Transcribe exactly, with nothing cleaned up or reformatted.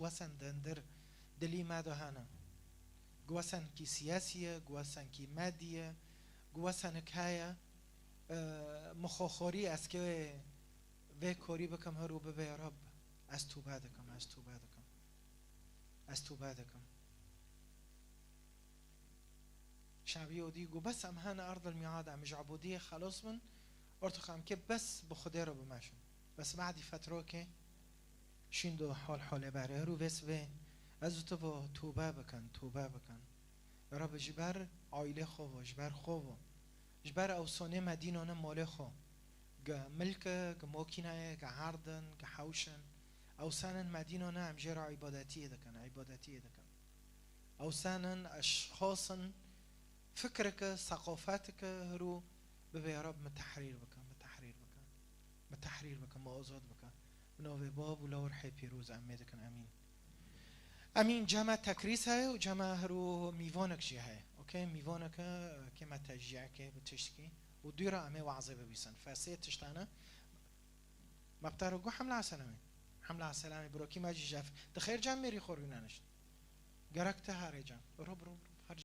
Guwesen dindir dilî me de hene. Guwesenkî siyasî ye, guwesenkî medî ye, guwesenik heye. E, mixoxorî ez kê vê korî bikim, her û bibê Reb, ez tûbe dikim, ez tûbe dikim. Ez tûbe dikim. Şabî odî got, bes em hene erdil mîad, em ji ebodiyê xelos bin, ortox em kê bes bi Xwedê re bimeşin. Bes badî fetrokê şîn do hol holê berê. Her û vê sibê ez û tu vo tûbe bikin, tûbe bikin. Reb ji ber aîlê xwe vo, ji ber xwe vo. Ji ber ew sonê me dînone molê xwe. Gi milke, gi mokînayê, gi herdin, gi hewşin. Ew senin me dînone em jê re îbadetiyê dikin, îbadetiyê dikin. Ew senin eşxasin fikreke, seqafeteke, her û bibê Reb min tehrîr bike, min tehrîr bike. Min tehrîr bike, min azad bike. Bi navê Bab û Lawr hê pîroz em mê dikin, emîn. Emîn, cema tekrîs heye û cema her û mîvanek jî heye. Okey, mîvaneke kê me tejiyeke bi tiştkî û dû re em ê wazê bibîsin. Fesê tiştane. Me bi te re got, Hemla Selamê. Hemla Selamê, birokî me jî jef. Di xêr cem mêrî xwe rûnenişt. Gerek te herê cem. Rû, rû, rû.